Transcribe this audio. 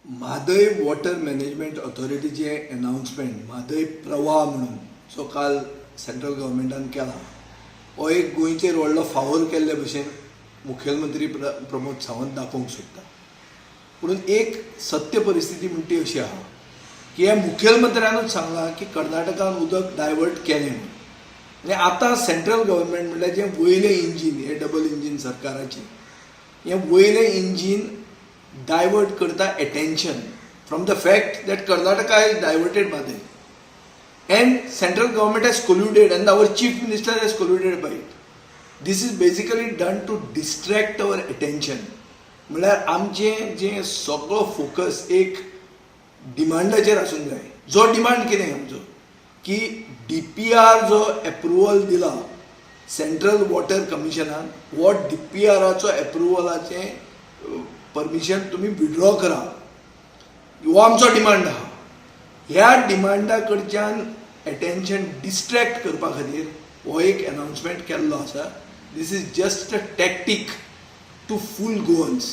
Mhadei water management ऑथॉरिटीचें एनावन्समेंट, Mhadei प्रवाह म्हणून जो काल सेंट्रल गव्हर्मेंटान केला, हो एक गोंयचेर व्हडलो फावोर केल्ले भशेन मुखेलमंत्री प्रमोद सावंत दाखोवंक सोदता. पुणून एक सत्य परिस्थिती म्हणटा ती अशी आहा की ह्या मुखेलमंत्र्यानूच सांगलां की कर्नाटकान उदक डायवर्ट केलें म्हणून. आनी आतां सेंट्रल गव्हर्मेंट म्हणल्यार जें वयलें इंजीन, हें डबल इंजीन सरकाराचें, हें वयलें इंजीन डायवर्ट करता attention from the fact that Karnataka is diverted Mhadei and central government has colluded and our chief minister has colluded by it. This is basically done to distract our attention. म्हणल्यार आमचें जें सगळो focus एक डिमांडाचेर आसूंक जाय. जो demand कितें आमचो की डीपीआर जो एप्रुवल दिला सेंट्रल वॉटर कमिशनान, हो डीपीआराचो एप्रुवलाचें परमिशन तुमी विड्रॉ करा, हो आमचो डिमांड आहा. ह्या डिमांडा कडच्यान एटेन्शन डिस्ट्रॅक्ट करपा खातीर हो एक अनाउन्समेंट केल्लो आसा. This is just a tactic to fool Goans.